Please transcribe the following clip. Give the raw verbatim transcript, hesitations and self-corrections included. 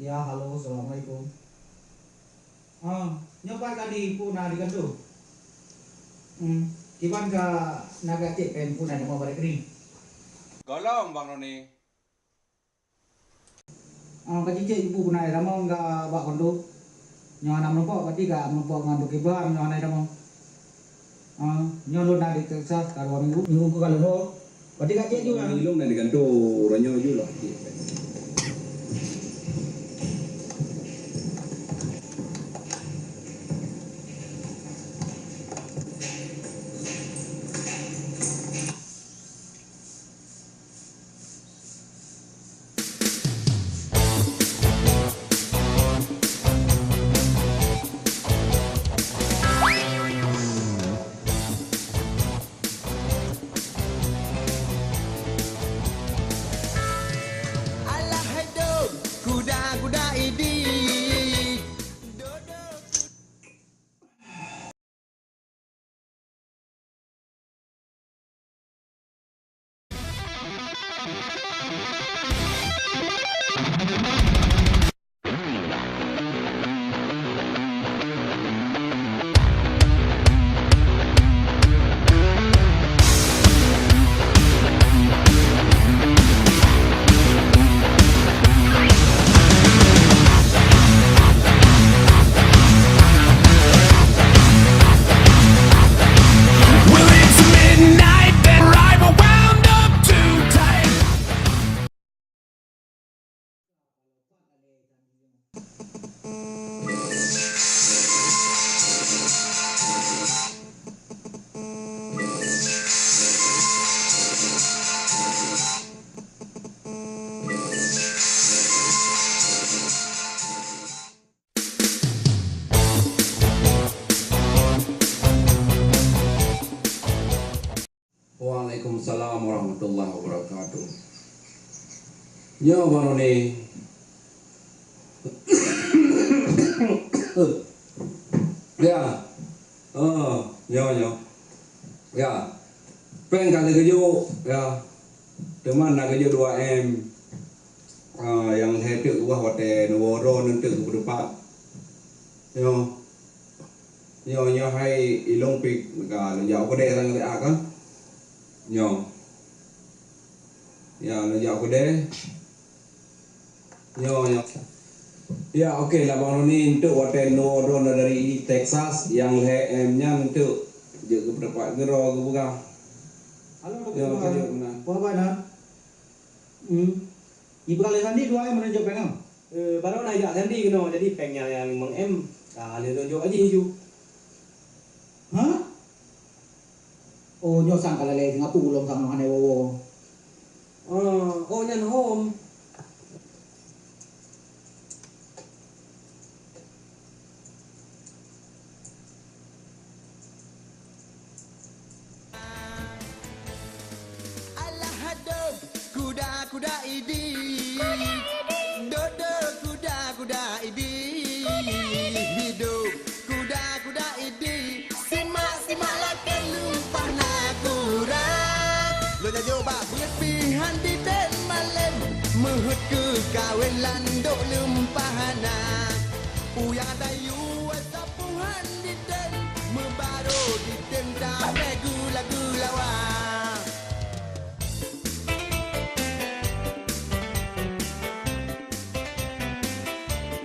Ya, halo, assalamualaikum. Ah, nyoe pat ka di Pu na di kantô. Hmm, kiban ka na gacek pen Pu na deungoe barek keuning. Golom, Bang Roni. Ah, ka cicek Pu na ramong ka bak kantô. Nyoe hana meureumpok, berarti ka meureumpok ngon Pu Kiban, nyoe hana ramong. Ah, nyoe lôn na di Texas ka dua minggu. Minggu ka lheueh. Berarti ka cek juga. Lôn na di kantô, uroe nyoe ju lah. Alah hai dok, kuda-kuda idi. Dodok. Well, it's midnight, then rival wound up too tight. Waalaikumsalam warahmatullahi wabarakatuh. Nyoe baru ni. Ya. Oh, nyoe, nyoe. Ya. Pèng ka lheueh geujok, ya. Teuma na geujok dua M. Ah, nyang lhèe teuk ubah watèe neuwoe droe nyan teuk geupeutupat. Nyoe. Nyoe, nyoe hai ilong pih ka lôn jak u keudè sang ka. Nyoe. Ya, lôn jak u keudè. Nyoe, nyoe. Ya, oke lah Bang Roni, enteuk watèe neuwoe droe dari Texas, nyang lhèe M nyan enteuk jeuet geupeutupat keudroe geupeugah. Halo, Dokto. Ya, Tuan. Ka jeuet meunan. Apa khabar, Nan? Hmm. Ibrah lé Sandi dua M meununjuk pèng, ah? Eh, baru na jak Sandi keunoe, jadi pèng nyang, nyang limong M. Ka lheueh tunjuk aji ju. Hah? Oh, nyoe sang ka lalè Singapura lom sang hana woe-woe. Oh, oh, nyan hom. Alah adoh, kuda-kuda idi. Dodo kuda-kuda idi. Hidup kuda-kuda idi. Simak-simak lakèe lumpah na gura. Lôn jajoe bak buet pih han diten malém. Meuheuet keu kawén landok lumpah na. Uyang ata yue sapuhan diten.